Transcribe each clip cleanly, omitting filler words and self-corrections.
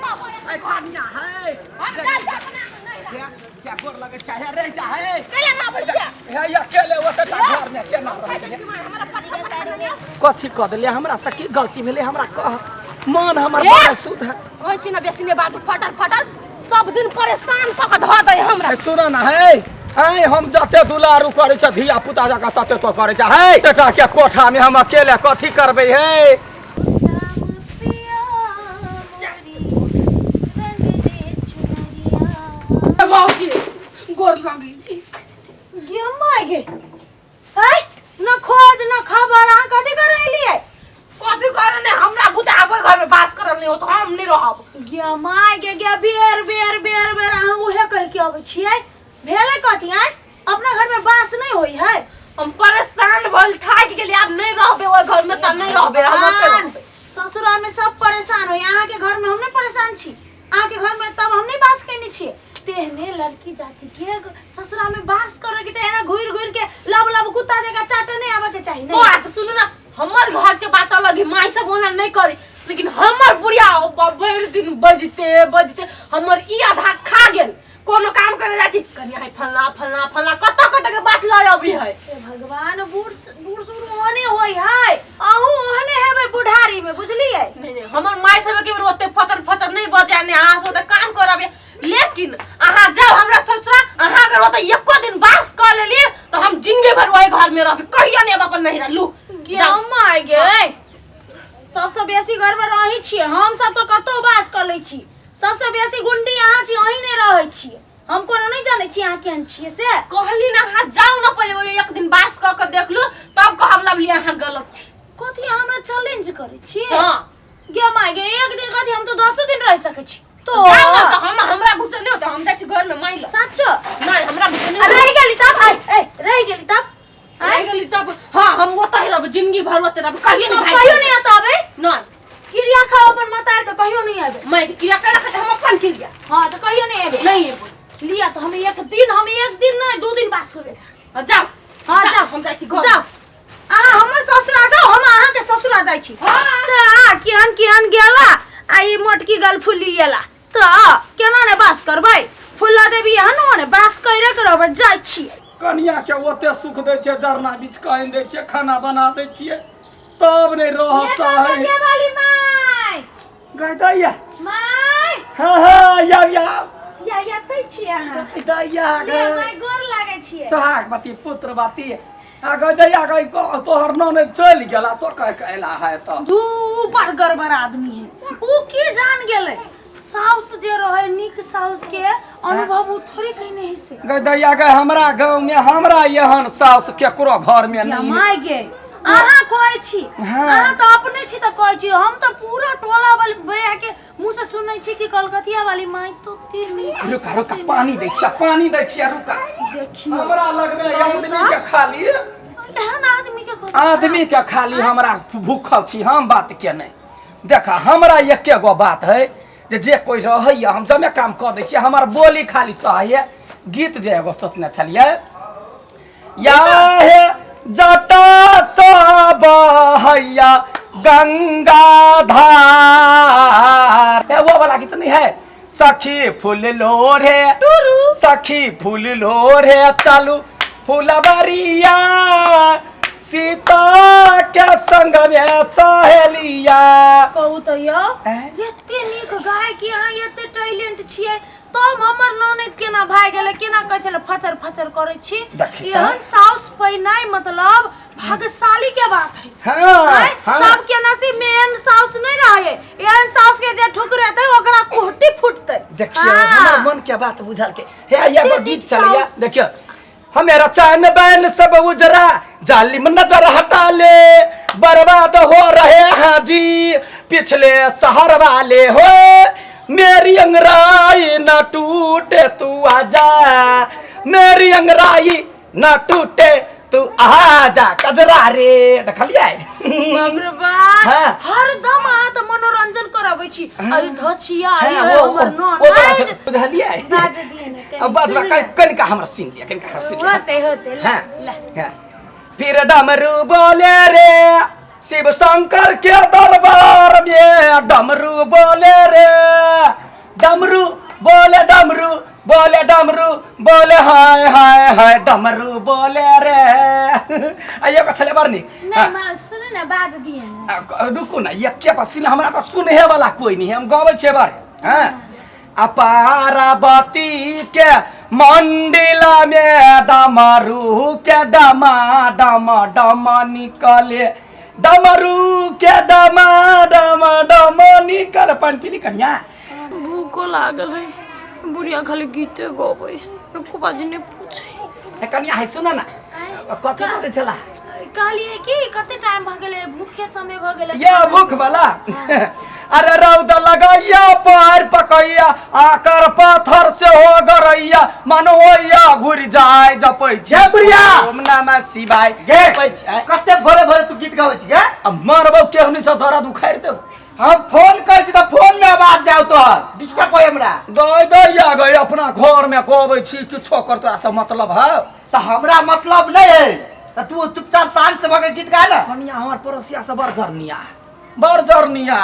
ऐ कनिया है हम जा जा अपना नहीं रह। क्या क्या गोर लगे चाहे रह जा है कैला ना आबै छियै हे अकेले ओते टा घर में केना रहबै हमरा पत्थर पत्थर नहीं कथी कऽ देलियै हमरा से की गलती भेलै हमरा कह मन हमर ए! बड़ा शुद्ध है कहै छी ना बेसी ने बात फटल फटल सब दिन परेशान कऽ के धऽ दै हमरा ए, सुन न है ऐ हम जते दुलारू करै छ धिया पुता जकाँ तते तो करै छ है बेटा के कोठा में हम अकेले कथी करबै है बाबूजी गोर लागै छी गे my गे आय न खोज न खबर अहाँ कथी करे एलियै कथी करे ने हमरा बुते आबै घर में बास करल नहीं होत हम नहीं रहब गे my गे गे बेर बेर बेर बेर अहाँ उहे कहि के अबै छियै भेलै कथी आय अपना घर में बास नहीं होई है हम परेशान भइल थाकि गेली आब नहीं रहबे ओइ घर में त नहीं रहबे हम अकेले रहबै। ससुराल में सब परेशान होई अहाँ के घर में हम नहीं परेशान छी अहाँ के घर में तब हम नहीं बास कैने छियै तेहने लड़की जाति के ससुरा में बास करे के चाही ना घुर घुर के लब लब कुत्ता जगह चाटे नहीं आवे के चाही नहीं बात सुनू ना हमर घर के बात अलग है माई सब ओना नहीं करी लेकिन हमर बुढ़िया भरि दिन बजते बजते हमर ई आधा खा गेल कोनो काम करे जाइ छी कनिया है फलना फलना फलना कतऽ कतऽ के बात लऽ अबी है हे भगवान बूढ़ बूढ़ सूढ़ ओहने होई है अहूँ ओहने हेबै बुढ़ारी में बुझलियै नहीं नहीं हमर माय सब के बेर ओते फचर फचर नहीं बजाय ने अहाँ सब ओते काम करब लेकिन अहाँ जाओ हमरा ससुरा अहाँ अगर ओते एको दिन बास कऽ लेलियै तऽ हम जिंदगी भर ओहि घर में रहबै कहियो नहीं अपन नहीं लू गे माय गे सबसँ बेसी घर में रही छियै हम सब तऽ कतौ बास कऽ लै छी सबसँ बेसी गुंडी अहाँ छी अहीं नहि रहै छियै हम कोनो नहि जानै छी अहाँ केहन छियै से कहली ना अहाँ जाउ ना पहिले ओहि एक दिन बास कऽ के देख लू तब कहब लवली अहाँ गलत छी कथी अहाँ हमरा चैलेंज करै छी हाँ गे माय गे एक दिन कथी हम तऽ दसो दिन रहि सकै छी तो जाउ ना तऽ हम हमरा भूसे नहि होतै हम जाइ छी घर में माइ लग सचो नहि हमरा भूसे आ नहि रहि गेली तब आइ ए रहि गेली तब रहि गेली तब हाँ हम ओतहि रहबै जिंदगी भर ओतहि रहबै कहियो नहि भागि कहियो नहि अतबै नहि क्रिया खाओ अपन मतार के कहियो नहीं आबे माय के क्रिया कर रखा हम अपन क्रिया हाँ तो कहियो नहीं आबे नहीं एबै लिया तो हम एक दिन हम एक दिन नहीं दू दिन बास करबे हाँ, जाओ हाँ, जाओ। हम जाइ छी घर जाओ अहाँ हमर ससुरा जाओ हम अहाँ के ससुरा जाइ छी हाँ। तऽ आ केहन केहन गेला आ ई मोटकी गल फुली गेला तऽ केना ने बास करबै फुला देबी अहाँ ने ने बास करे के रहबै जाइ छी कनिया के ओते सुख दै छियै जरना बीछ कऽ आनि दै छियै खाना बना दै छियै तब नहि रहऽ चाहै ये वाली माय गै दैया माय हाँ हाँ आब आब या या तै छी अहाँ गै दैया ले गै माय गोर लागै छियै सोहागवती पुत्रवती आ गै दैया गै तोहर ननैद चलि गेला तो कह के अयला है तऽ दू बड़ गड़बड़ आदमी है ऊ की जान गेलै साउस जे रहे नीक साउस के अनुभव ऊ थोड़े कहने है से गै दैया गै हमरा गाँव में हमरा एहन साउस केकरो घर में नहीं है। माय गे अहाँ कहै छी हाँ। अहाँ तऽ अपने छी तऽ कहै छी हम तऽ पूरा टोला वाली भैया के मुँह से सुनै छी कि कलकतिया वाली माय तो नीक रुका रुका पानी दै छियै पानी दै छियै रुका देखियौ हमरा लगमे आदमी के खाली एहन आदमी के कहै आदमी के खाली हमरा भूखल छी हम बात के नहि देखा हमरा एके गो बात है जे जे कोइ रहैया हम जमे काम कऽ दै छियै हमर बोली खाली सहैया गीत जे एगो सोचने छलियै या हे जटा सब हैया गंगा धार ए, वो वाला गीत नहीं है सखी फूल लोरे सखी फूल लोरे चालू फुलबरिया सीता के संग में सहेलिया कहू तऽ यौ ऐं? एते नीक गायकी अहाँ एते टैलेंट छियै तब हमर ननैद केना भागि गेलै केना कहै छलै फचर फचर करै छी देखी तऽ। एहन साउस पैनाइ मतलब भाग्यशाली के बात है हाँ, आँय? हाँ। सबके नसीब में एहन साउस नहीं रहे एहन साउस के जे ठुकरेतै ओकरा कोहटी फुटतै देखियो हाँ। हमर मन के बात बुझल के हे एगो गीत नीक चलैया साउस। देखियो हमेरा चैन बैन सब उजरा जालिम नजर हटा ले बर्बाद हो रहे हैं जी पिछले शहर वाले हो मेरी अंगराई न टूटे तू आजा मेरी अंगराई न टूटे तू आजा कजरा रे देखलियै बाप रे बाप हाँ। हरदम अहाँ तऽ मनोरंजन कराबै छी अइ धछिया हाँ, अइ हमर वो बड़ा ननैद छै, बुझलियै बाज दिए ने कनि अब बाजबा सुन ले। कनिका हमरा सीन लिअ कनिका हमरा सीन लिअ होते होते ला हाँ, ला हाँ। फिर डमरू बोले रे शिव शंकर के दरबार में डमरू बोले रे बोले हाय हाय हाय डमरू बोले रे। आ एगो छलै बड़ नीक। नहीं माँ सुनू ना, बाज दिए ना। रुकू ना, एके पर सुन, हमरा तऽ सुनहे वाला कोई नहीं है, हम गबै छियै बड़। हाँ, आ पार्वती के मंडिल में डमरू के डमा डम डम निकले, डमरू के डमा डम डम निकल। पानि पीली कनिया? भूखो लागल है, बुढ़िया खाली गीते गबै है, एको बाजी नहि पूछे। ए कनिया है, सुन ना, कथी बजै छला? कहलिए कि कते टाइम भ गेलै, भूखे समय भ गेलै। या भूख वाला। अरे रौद लगैया पर पकैया, आकर पाथर से हो गरैया, मन होइया घुर जाय जपै छै बुढ़िया! ओम नमः शिवाय गे! जपै छै। कते भोरे भोरे तू गीत गाबै छी गे? आ मरबौ केहनी से दर्द उखाड़ि देब। हम फोन करै छी तऽ फोन में आवाज जाउ, तोहर डिस्टर्ब होय हमरा। गय दैया गय, अपना घर में गबै छी, किछो कर, तोरा से मतलब है? तऽ हमरा मतलब नहीं है तऽ तू चुपचाप शांत से भऽ के गीत गा ना। कनिया हमर पड़ोसिया से बड़ जरनिया, बड़ जरनिया।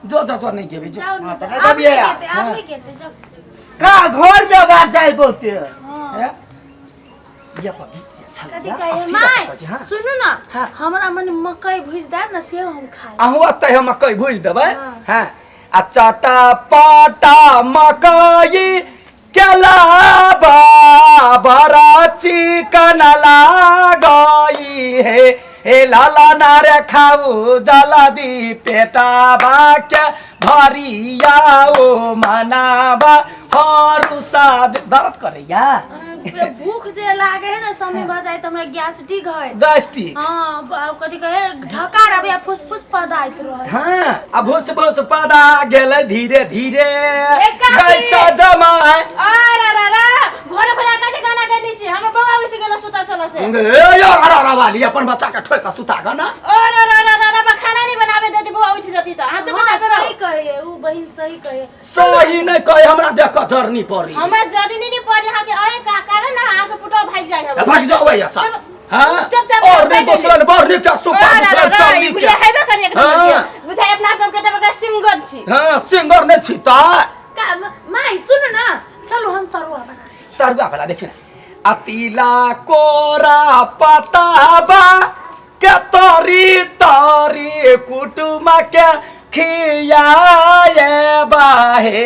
जो जो जो नहीं गेबी जो। जाओ हाँ, ना, तऽ जाओ। नहीं आब दबियै। नहीं गेते, आब नहीं गेते, जाओ। का घर में आवाज जाय बहुते। हैं? ये पर गीत जे छलै, कथी या, कहे अस्थिर माय? से कहै छी, हाँ। सुनू ना, हाँ। हमरा मने मकई भुज देब ना, से हम खा लेब। अहूँ ओतै हम मकई भुजि देबै। हाँ। हाँ, आ चटा पाटा मकई केला बड़ा चिकन लागई हे, हे लाला नारे खाऊ जलदी पेटाबा के भरिया ओ मनाबा हरू सब दर्द करैया। भूख जे लागे है ना, समय भ जाए त हमरा गैस्ट्रिक है। गैस्ट्रिक? हाँ, कथी कहे ढकार आबे आ फुसफुस पदाइत रहे। हाँ, आ भूस भूस पदा गेलै धीरे धीरे ए काकी! गैस जमा। अरे रे रे, भोरे भोरे कथी गाना गैने छी? हमर बौआ उठि गेल सुतल छल से। ए यार, अरे अरे वाली अपन बच्चा के ठोक के सुता ग ना। अरे रे रे रे रे, खाना नहीं बनाबे देती, बौआ उठि जती त अहाँ चुप हाँ, जा करो। सही कहे उ बहिन, सही कहे। सही नहीं कहे, हमरा देख के जरनी पड़ी। हमरा जरी नहीं पड़ी अहाँ के, अहे का कारण ना अहाँ के पुतोह भागि जाइ है। भाग जाओ ऐसा। चुप। हाँ चुपचाप और नहीं बैठ दोसरन बड़ नीक सुपर अरे रे दूसरन रे, सब ई नीक। बुढ़िया हेबे करी एक नंबर हाँ। के। बुझाइ अपना आप के बड़का सिंगर छी। हाँ, सिंगर नहीं छी ता। का माई सुन ना, चलो हम तरुआ बना दै छी। तरुआ वाला देखिए ना, अतीला कोरा पताबा के तरी तरी कुटुमा के खियाए बाहे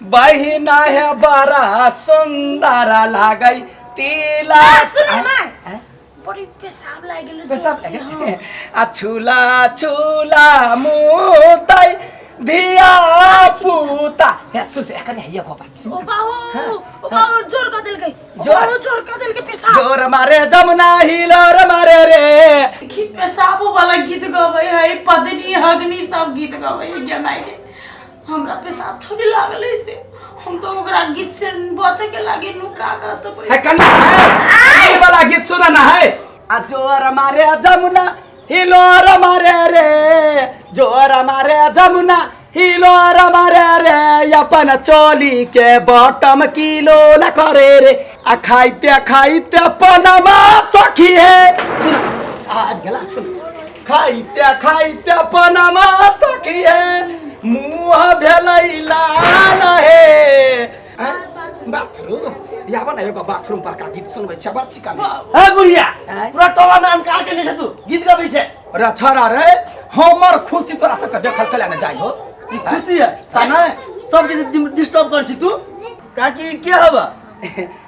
बहिना है, बड़ा सुंदर लागई तिला। आ, सुन ना माई, बड़ी पेशाब लागि गेल। पेशाब जोर से, लागि हाँ। आ छुला छुला मुतै धिया पुता हे सुन एखन हे एगो बात सुन। ओ बाहु, ओ बाहु, जोर क देलकै। ओ जोर। बाहु, जोर क देलकै पेशाब। जोर मारे जमुना हिलोर मारे रे। कि पेशाबो वाला गीत गबै है, पदनी हगनी सब गीत गबै है। गे माय गे, हमरा पेशाब थोड़ी लागल है से हम तो ओकरा गीत से बचे के लागे नुका के तो है कन्या है, ये वाला गीत सुना ना है। आ जोर मारे जमुना हिलोर मारे रे, जोर मारे जमुना हिलोर मारे रे, अपन चोली के बॉटम किलो न करे रे, आ खाइते खाइते पनमा सखी है। सुन आ गेला, सुन, खाइते खाइते पनमा सखी है, मुँह भेलै लाल हे। बाथरूम याब न, एगो बाथरूम पर का गीत सुनबै छै, बड़ छिका। हे बुढ़िया! आँय? पूरा टोला में अनकार के छै, तू गीत गबै छै। रे छड़ा रे, हमर खुशी तोरा सबके देखल कला ने जाइ हो। ई खुशी है? ता नहि। सब किछु डिस्टर्ब कर छी तू काकी, के हबा?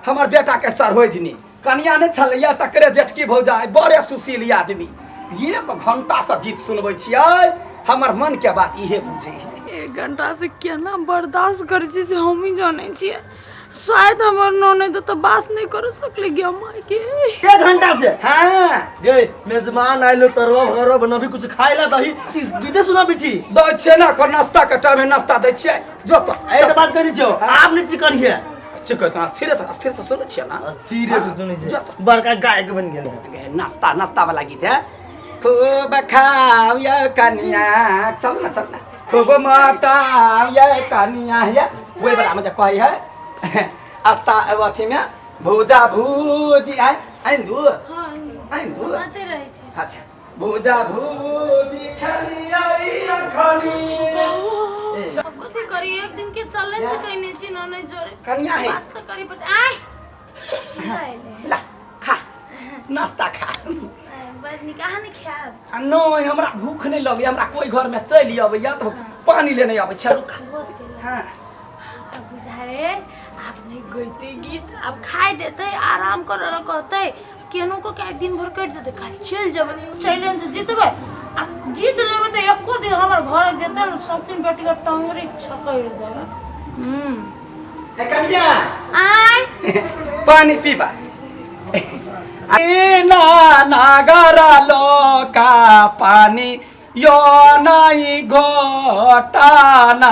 हमर बेटा के सर होइ जनी कनिया नहि छलैया, तकरे जेठकी भौजाइ, बड़े सुशील आदमी। एक घंटा से गीत सुनबै छियै, हमर मन के बात इहे बुझै है। एक घंटा से केना बर्दाश्त करै छी से हमही जानै छियै। शायद हमर ननद तऽ बास नहि कर सकलै गे माय के। एक घंटा से? हाँ। गे मेजमान आइलो, तरवा भरवा बनबी, कुछ खाए ला दही कि गीते सुनाबी छी? दै छियै ने, एखन नाश्ता के टाइम है, नाश्ता दै छियै, जो तो। एक बात कह दै छियौ, आब नहि चिकरिहे। चिकन स्थिरे से, स्थिर से सुनै छियै ना? धीरे से सुनै जो छै। तो। बड़का गायक बन गेल है। नाश्ता, नाश्ता वाला गीत है। खूब खाओ ये कनिया, चल ना, चल ना, खूब मटाओ ये कनिया ये वही वाला में जे कहै है अत्ता अथी में भूजा भूजी आइ आइन दू, आइन दू। आते रहै छै। अच्छा, भूजा भूजी खेलियै अखनी। अब कथी करी, एक दिन के चैलेंज कइने छी ननद जोरे। कनिया है। बात तऽ करी पड़तै। आय। ला खा नाश्ता खा। बड़ नीक, अहाँ नहि खायब? आ नहि, हमरा भूख नहि लगैया, हमरा कोइ घरमे चलि अबैया तऽ पानि लेने अबै छै, रुका। हाँ। अब बुझाए आब नहीं गैते गीत, आब खाए देते आराम करे ला कहते केनो को क्या दिन भर कटि जेतै। काल्हि चलि जेबै, चलि जे जीतबै आ जीत लेबै तऽ एको दिन हमर घर जेतै ने सब दिन बेटीके टंगरी छकड़ि देबै। हे कनिया। आय। पानी पीबा। ए ना नागर लोका पानी यो नहीं घोटाना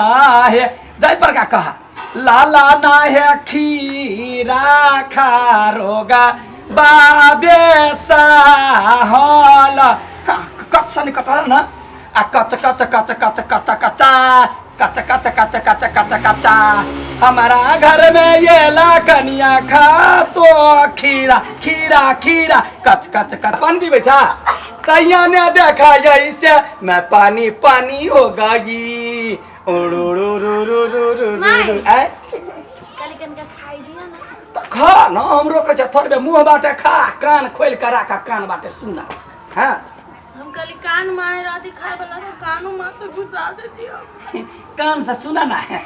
है जाय पर का कहा लाला ना है खीरा खारोगा बाबे साहल कच सन कटर न आ कच कच कच कच कच कचा कच कच कच कच कच कचा हमारा घर में ये ला कनिया खा तो खीरा खीरा खीरा कच कच कच। पानी पीबै छा? सैया ने देखा ऐसे मैं पानी पानी हो गई। उड़ू रू रू रू रू रू रू। ऐ काली कनिका खाइ दिअ ना। तऽ खा न, हम रोकै छै थोड़बे? मुँह बाटे खा, कान खोलि कऽ राख, कान बाटे सुना। हाँ। हम कहली कान मारे रहती खाए वाला तो कानो माँ से घुसा देती हम। कान से सुना ना है।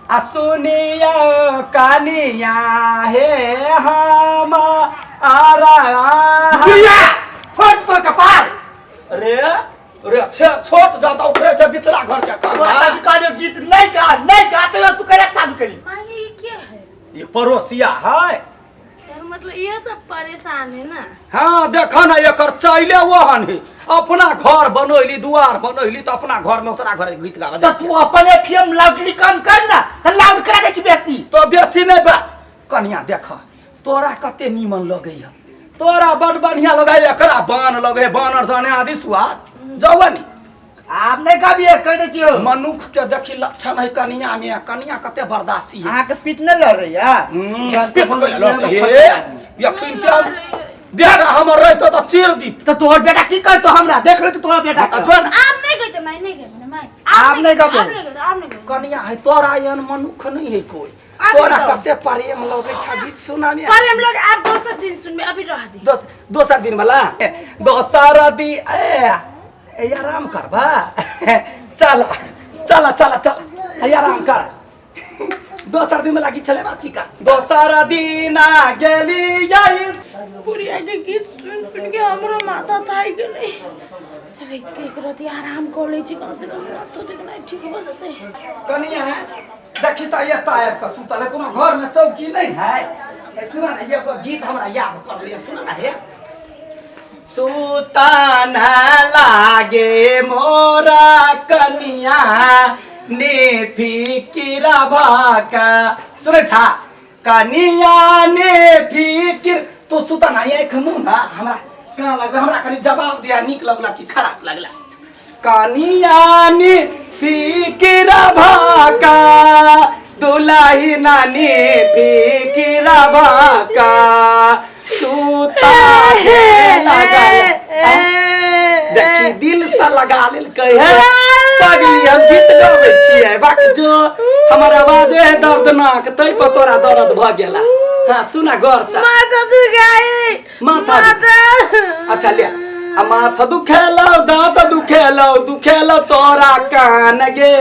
आ सुनियो कनिया हे हम आ रहा बुढ़िया फट तोर कपार। रे रे छे छोट जाता उखड़े छै बिचला घर के तोरा कान। तब कहलियो गीत नहीं गा नहीं गा तो तू करे चालू करी। माँ ये क्या है? ये पड़ोसिया है। यार मतलब ये सब परेशान है ना। हाँ देखो ना एकर चैले ओहन है, अपना घर बनैली दुआर बनैली तऽ अपना घर में ओकरा घर गीत गाबऽ तो जाइ छै। तू अपन एफएम लाउडली कम कर ना, लाउड करा दे छी बेसी। तो बेसी नहीं बाज। कनिया देख तोरा कते नीमन लगैया, तोरा बड़ बढ़िया लगैया, एकरा बान लगैया, बानर जाने आदि सुआद जौनी। आब नहीं गाबिए कह दे छियो। मनुख के देखी लक्षण है कनिया में, कनिया कते बर्दाश्ती है। अहाँ के पीठ न लड़ रही है? पीठ पे लड़ते हे यकीन के बेटा हमर रहितो तऽ चीर दीत। तो तोहर बेटा की करतो हमरा देख ले तो तोहर बेटा के। जो ना। आब नहीं गइते माय, नहीं गइते माय। आब नहीं गबे। आब नहीं गइते, आब नहीं गइते। कनिया है तोरा एहन मनुख नहीं है कोई। आब तोरा बताओ। कते प्रेम लगै छ गीत सुनामे। पर हम लोग आप दोसर दिन सुनबे, अभी रह दी। दोसर दिन वाला दोसर दी ए ए आराम करबा। चल चल चल चल ए आराम कर। दोसर दिन वाला गीत छलै बाची का। दोसर दिन आ गेली आई। बुढ़िया के गीत सुन सुन के हमरो माथा थाकि गेलै। चल एक रति आराम कऽ लै छी, कम से कम माथो देखनाइ ठीक भऽ जेतै। कनिया है देखी तऽ एतऽ आबि कऽ सुतल है, कोनो घर में चौकी नहीं है। ए सुन ना एगो गीत हमरा याद पड़लै, सुन ना हे। सुतन लागे मोरा कनिया ने फिकिर भाका। सुनै छा कनिया ने फिकिर तो सुतन आँखि मुँह ना हमरा कहाँ लगला, हमरा कनि जवाब दिया, नीक लगला कि खराब लगला? कनिया ने फिकिर भाका दुलाही नानी फिकिर भाका सुता जे लगल। देखी दिल से लगा लेलकै है पगली। हम गीत गबै छियै बाकी जो हमर आवाज है दर्दनाक तै पर तोरा दर्द भऽ गेला। हाँ सुना गौर से। माथा दुखाई। माथा अच्छा ले आ माथा दुखेलौ दांत दुखेलौ दुखेलौ तोरा कान गे,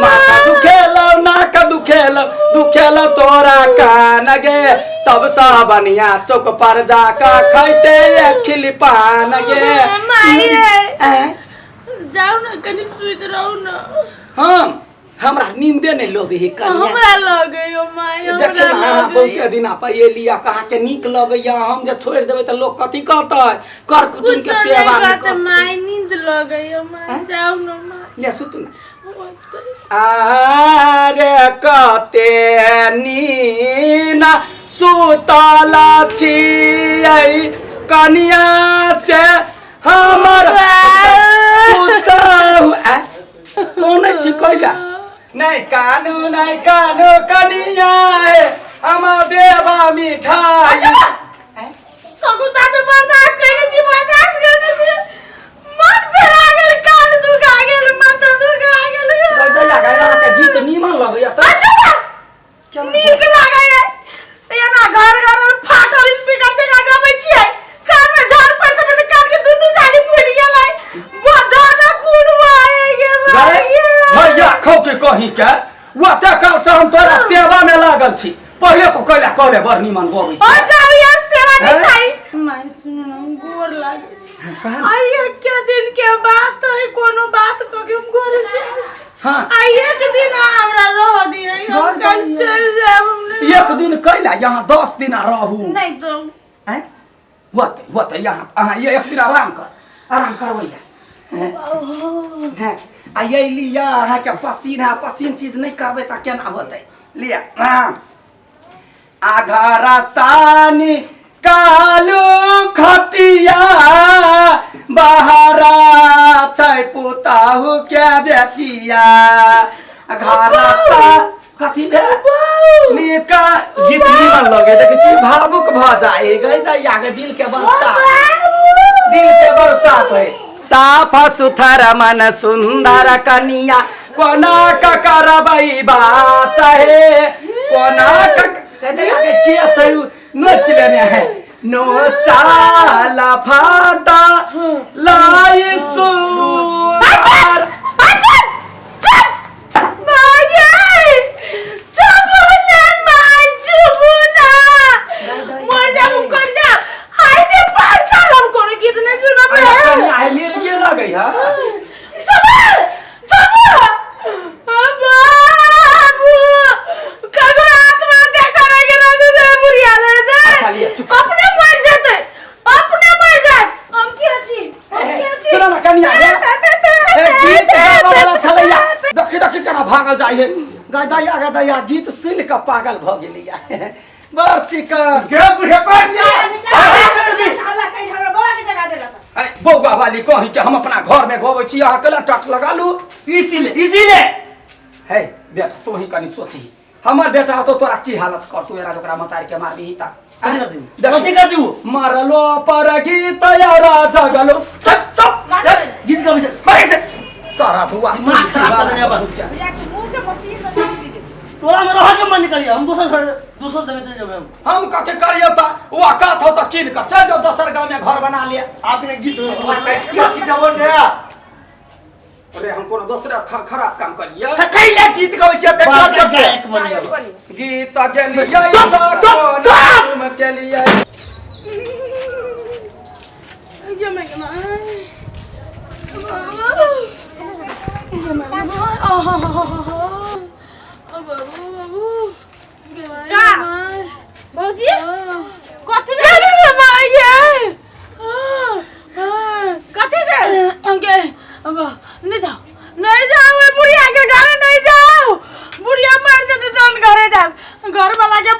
माथा दुखेलौ नाक दुखेलौ दुखेलौ तोरा कान गे, सबसँ बढ़िया चौक पर जाके खैते खिल पान गे। माई रे। ऐं? जाउ ना कनि सुति रहू ना। हम हमरा नींदे नहीं लगे है कनिया। हमरा लगे हो माई, हमरा देखियौ ने अहाँ लगे। बहुते दिन आप एलियै कहाँ के नीक लगैया, हम जे छोड़ि देबै तऽ लोक कथी कहतै? कर कुटुम के कुछो सेवा नहीं नहि कहतै कऽ सकै। माई, नींद लगे हो माई, आँय? जाउ ना माई। ले सुतू ना। आरे कते नीना सुतल छियै कनिया से हमर पुतहु। आँय? कोन छी कैला? नहीं कानू नहीं कानू कनिया हे हम देवा मिठाई। सगुता तो बर्दाश्त करने छी, बर्दाश्त करने छी, मन फेरा गेल, कान दुखा गेल, माथा दुखा गेल। ओइ दैया के अहाँके गीत नीमन लगैया तऽ अच्छा केना? नीक लागैया एना घर घर फाट कहीं के ओते काल से हम तोरा सेवा में लागल छी। पहिले तो कैला कहले बड़ निमन गबै ओ छी। जाओ यार, सेवा नहीं हैं? चाहिए। माय सुन ना, गोर लागे। आई एक दिन के बात है, कोनो बात को के हम गोर से आयल छी। हाँ। आई एक दिन हमरा रह दिए, हम घर कल दिए। चल जाएब, हम नहीं। एक दिन कैला यहाँ 10 दिन रहू। नहीं तो हैं? होते होते यहाँ अहाँ ये एक दिन आराम कर, आराम करबैया। हैं? हैं? आ ये लिया अहाँके पसीना पसीन चीज नहि करबै तऽ केना होतै? लिअ। हाँ। आ घर सानी कालू खटिया बहरा छै पुताहु के बेटिया। घर सा कथी भेल? नीका गीत निमन लगे, देखै छी भावुक भऽ जाए गई दैया के दिल के बरसा, दिल के बरसा है। साफ सुथर मन सुंदर कनिया कोना क करबै बास हे, कोना क दैया के केस है नोच लेने है, नोचाल फाटा लाई सुर। कनिया है मिर्गी लगै है। अच्छा लिअ, चुप। अपने मर जेतै, अपने मर जाए। हम के छी, हम के छी? सुन ना कनिया गे, ए गीत गाबऽ वाला छलैया, देखी देखी केना भागल जाइ है। गाय दैया गे दैया, गीत सुनि कऽ पागल भऽ गेलिया। बड़ चिकन गे बुढ़े पर जा। अरे बौआ वाली कहीं के हम अपना घर में गबै छी, अहाँ केना टक लगा लू? इसीलिए इसीलिए हे बेटा, तू ही कनी सोची, हमर बेटा होतो तोरा की हालत करतौ? एना ओकरा मतार के मारबी ता कथी कर देबू? कथी कर देबू? मरलो पर गीत यारा जगलो। चुप चुप, गीत गाबै छै, मारै छै। सारा धुआ दिमाग खराब कऽ देने अपन। टोला में रह के मन निकलिए, हम दोसर घर दोसर जगह चल जेबै हम। हम कथी करियो त ओ अकात हो त कीन के चल जाओ दोसर गांव में घर बना लिया। आपने गीत गीत गाबो ने। अरे हम कोनो दोसरा खराब काम करिए? कैला गीत गाबै छियै त बाप चुप चुप। गायक बनि गेल। गीत के लिए चुप, चुप। के लिए जा भौजी, कथी भेल? कथी भेल? अंके अब नहीं जाओ, नहीं जाओ, ओए बुढ़िया के घरे नहीं जाओ। बुढ़िया मर जेतै तहन घरे जाब। घर वाला के